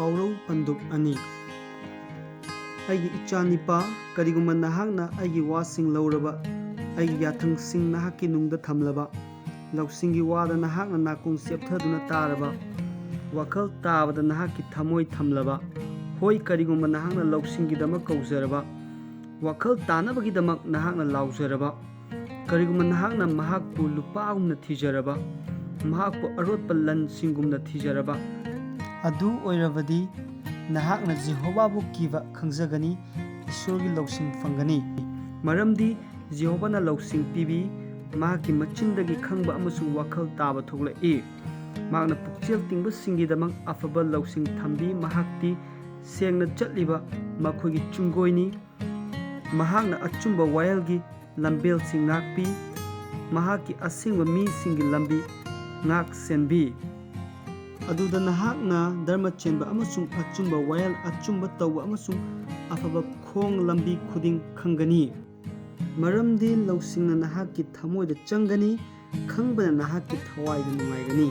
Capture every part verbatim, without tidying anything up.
ꯄꯥꯎꯔꯧ ꯄꯟꯗꯨꯞ ꯑꯅꯤ꯫ ꯑꯩꯒꯤ ꯏꯆꯥꯅꯤꯄꯥ, ꯀꯔꯤꯒꯨꯝꯕ ꯅꯍꯥꯛꯅ ꯑꯩꯒꯤ ꯋꯥꯁꯤꯡ ꯂꯧꯔꯕ, ꯑꯩꯒꯤ ꯌꯥꯊꯪꯁꯤꯡ ꯅꯍꯥꯛꯀꯤ ꯅꯨꯡꯗ ꯊꯝꯂꯕ, ꯂꯧꯁꯤꯡꯒꯤ ꯋꯥꯗ ꯅꯍꯥꯛꯅ ꯅꯥꯀꯣꯡ ꯆꯦꯞꯊꯗꯨꯅ ꯇꯥꯔꯕ, ꯋꯥꯈꯜ ꯇꯥꯕꯗ ꯅꯍꯥꯛꯀꯤ ꯊꯃꯣꯏ ꯊꯝꯂꯕ, ꯍꯣꯏ, ꯀꯔꯤꯒꯨꯝꯕ ꯅꯍꯥꯛꯅ ꯂꯧꯁꯤꯡꯒꯤꯗꯃꯛ ꯀꯧꯖꯔꯕ, ꯋꯥꯈꯜ ꯇꯥꯅꯕꯒꯤꯗꯃꯛ ꯅꯍꯥꯛꯅ ꯂꯥꯎꯖꯔꯕ, ꯀꯔꯤꯒꯨꯝꯕ ꯅꯍꯥꯛꯅ ꯃꯍꯥꯛꯄꯨ ꯂꯨꯄꯥꯒꯨꯝꯅ ꯊꯤꯖꯔꯕ, ꯃꯍꯥꯛꯄꯨ ꯑꯔꯣꯠꯄ ꯂꯟꯁꯤꯡꯒꯨꯝꯅ ꯊꯤꯖꯔꯕ, ꯑꯗꯨ ꯑꯣꯏꯔꯕꯗꯤ ꯅꯍꯥꯛꯅ ꯖꯦꯍꯣꯚꯥꯕꯨ ꯀꯤꯕ ꯈꯪꯖꯒꯅꯤ, ꯏꯁꯣꯔꯒꯤ ꯂꯧꯁꯤꯡ ꯐꯪꯒꯅꯤ꯫ ꯃꯔꯝꯗꯤ ꯖꯦꯍꯣꯚꯥꯅ ꯂꯧꯁꯤꯡ ꯄꯤꯕꯤ, ꯃꯍꯥꯛꯀꯤ ꯃꯆꯤꯟꯗꯒꯤ ꯈꯪꯕ ꯑꯃꯁꯨꯡ ꯋꯥꯈꯜ ꯇꯥꯕ ꯊꯣꯛꯂꯛꯏ꯫ ꯃꯍꯥꯛꯅ ꯄꯨꯛꯆꯦꯜ ꯇꯤꯡꯕꯁꯤꯡꯒꯤꯗꯃꯛ ꯑꯐꯕ ꯂꯧꯁꯤꯡ ꯊꯝꯕꯤ, ꯃꯍꯥꯛꯇꯤ ꯁꯦꯡꯅ ꯆꯠꯂꯤꯕ ꯃꯈꯣꯏꯒꯤ ꯆꯨꯡꯒꯣꯏꯅꯤ꯫ ꯃꯍꯥꯛꯅ ꯑꯆꯨꯝꯕ ꯋꯥꯌꯦꯜꯒꯤ ꯂꯝꯕꯦꯜꯁꯤꯡ ꯉꯥꯛꯄꯤ, ꯃꯍꯥꯛꯀꯤ ꯑꯁꯦꯡꯕ ꯃꯤꯁꯤꯡꯒꯤ ꯂꯝꯕꯤ ꯉꯥꯛ ꯁꯦꯟꯕꯤ꯫ ꯑꯗꯨꯗ ꯅꯍꯥꯛꯅ ꯙꯔꯃ ꯆꯦꯟꯕ ꯑꯃꯁꯨꯡ ꯑꯆꯨꯝꯕ ꯋꯥꯌꯦꯜ, ꯑꯆꯨꯝꯕ ꯇꯧꯕ ꯑꯃꯁꯨꯡ ꯑꯐꯕ ꯈꯣꯡ ꯂꯝꯕꯤ ꯈꯨꯗꯤꯡ ꯈꯪꯒꯅꯤ꯫ ꯃꯔꯝꯗꯤ ꯂꯧꯁꯤꯡꯅ ꯅꯍꯥꯛꯀꯤ ꯊꯃꯣꯏꯗ ꯆꯪꯒꯅꯤ, ꯈꯪꯕꯅ ꯅꯍꯥꯛꯀꯤ ꯊꯋꯥꯏꯗ ꯅꯨꯡꯉꯥꯏꯒꯅꯤ꯫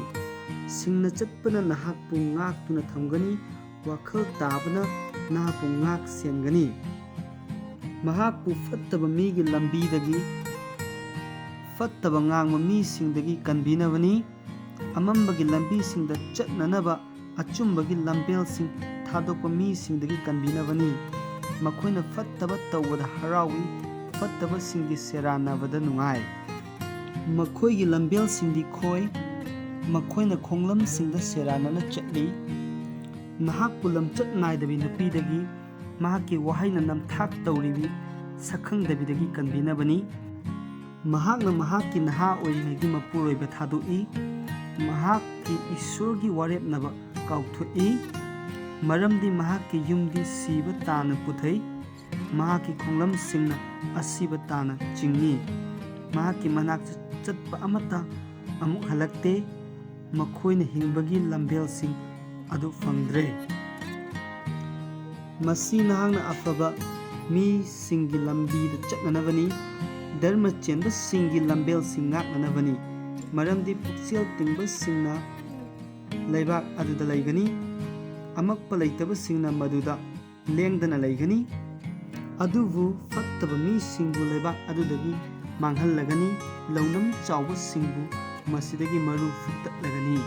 ꯁꯤꯡꯅ ꯆꯠꯄꯅ ꯅꯍꯥꯛꯄꯨ ꯉꯥꯛꯇꯨꯅ ꯊꯝꯒꯅꯤ, ꯋꯥꯈꯜ ꯇꯥꯕꯅ ꯅꯍꯥꯛꯄꯨ ꯉꯥꯛ ꯁꯦꯟꯒꯅꯤ꯫ ꯃꯍꯥꯛꯄꯨ ꯐꯠꯇꯕ ꯃꯤꯒꯤ ꯂꯝꯕꯤꯗꯒꯤ, ꯐꯠꯇꯕ ꯉꯥꯡꯕ ꯃꯤꯁꯤꯡꯗꯒꯤ ꯀꯟꯕꯤꯅꯕꯅꯤ꯫ ꯑꯃꯝꯕꯒꯤ ꯂꯝꯕꯤꯁꯤꯡꯗ ꯆꯠꯅꯅꯕ ꯑꯆꯨꯝꯕꯒꯤ ꯂꯝꯕꯦꯜꯁꯤꯡ ꯊꯥꯗꯣꯛꯄ ꯃꯤꯁꯤꯡꯗꯒꯤ ꯀꯟꯕꯤꯅꯕꯅꯤ꯫ ꯃꯈꯣꯏꯅ ꯐꯠꯇꯕ ꯇꯧꯕꯗ ꯍꯔꯥꯎꯏ, ꯐꯠꯇꯕꯁꯤꯡꯒꯤ ꯁꯦꯔꯥꯟꯅꯕꯗ ꯅꯨꯡꯉꯥꯏ꯫ ꯃꯈꯣꯏꯒꯤ ꯂꯝꯕꯦꯜꯁꯤꯡꯗꯤ ꯈꯣꯏ, ꯃꯈꯣꯏꯅ ꯈꯣꯡꯂꯝꯁꯤꯡꯗ ꯁꯦꯔꯥꯟꯅꯅ ꯆꯠꯂꯤ꯫ ꯃꯍꯥꯛꯄꯨ ꯂꯝꯆꯠ ꯅꯥꯏꯗꯕꯤ ꯅꯨꯄꯤꯗꯒꯤ, ꯃꯍꯥꯛꯀꯤ ꯋꯥꯍꯩꯅ ꯅꯝꯊꯥꯛ ꯇꯧꯔꯤꯕꯤ ꯁꯛꯈꯪꯗꯕꯤꯗꯒꯤ ꯀꯟꯕꯤꯅꯕꯅꯤ꯫ ꯃꯍꯥꯛꯅ ꯃꯍꯥꯛꯀꯤ ꯅꯍꯥ ꯑꯣꯏꯔꯤꯉꯩꯒꯤ ꯃꯄꯨꯔꯣꯏꯕ ꯊꯥꯗꯣꯛꯏ, ꯃꯍꯥꯛꯀꯤ ꯏꯁꯣꯔꯒꯤ ꯋꯥꯔꯦꯞꯅꯕ ꯀꯥꯎꯊꯣꯛꯏ꯫ ꯃꯔꯝꯗꯤ ꯃꯍꯥꯛꯀꯤ ꯌꯨꯝꯗꯤ ꯁꯤꯕ ꯇꯥꯅ ꯄꯨꯊꯩ, ꯃꯍꯥꯛꯀꯤ ꯈꯣꯡꯂꯝꯁꯤꯡꯅ ꯑꯁꯤꯕ ꯇꯥꯅ ꯆꯤꯡꯏ꯫ ꯃꯍꯥꯛꯀꯤ ꯃꯅꯥꯛꯇ ꯆꯠꯄ ꯑꯃꯠꯇ ꯑꯃꯨꯛ ꯍꯜꯂꯛꯇꯦ, ꯃꯈꯣꯏꯅ ꯍꯤꯡꯕꯒꯤ ꯂꯝꯕꯦꯜꯁꯤꯡ ꯑꯗꯨ ꯐꯪꯗ꯭ꯔꯦ꯫ ꯃꯁꯤ ꯅꯍꯥꯛꯅ ꯑꯐꯕ ꯃꯤꯁꯤꯡꯒꯤ ꯂꯝꯕꯤꯗ ꯆꯠꯅꯅꯕꯅꯤ, ꯙꯔꯃ ꯆꯦꯟꯕꯁꯤꯡꯒꯤ ꯂꯝꯕꯦꯜꯁꯤꯡ ꯉꯥꯛꯅꯅꯕꯅꯤ꯫ ꯃꯔꯝꯗꯤ ꯄꯨꯛꯆꯦꯜ ꯇꯤꯡꯕꯁꯤꯡꯅ ꯂꯩꯕꯥꯛ ꯑꯗꯨꯗ ꯂꯩꯒꯅꯤ꯫ ꯑꯃꯛꯄ ꯂꯩꯇꯕꯁꯤꯡꯅ ꯃꯗꯨꯗ ꯂꯦꯡꯗꯅ ꯂꯩꯒꯅꯤ꯫ ꯑꯗꯨꯕꯨ ꯐꯠꯇꯕ ꯃꯤꯁꯤꯡꯕꯨ ꯂꯩꯕꯥꯛ ꯑꯗꯨꯗꯒꯤ ꯃꯥꯡꯍꯜꯂꯒꯅꯤ, ꯂꯧꯅꯝ ꯆꯥꯎꯕꯁꯤꯡꯕꯨ ꯃꯁꯤꯗꯒꯤ ꯃꯔꯨ ꯐꯨꯛꯇꯠꯂꯒꯅꯤ꯫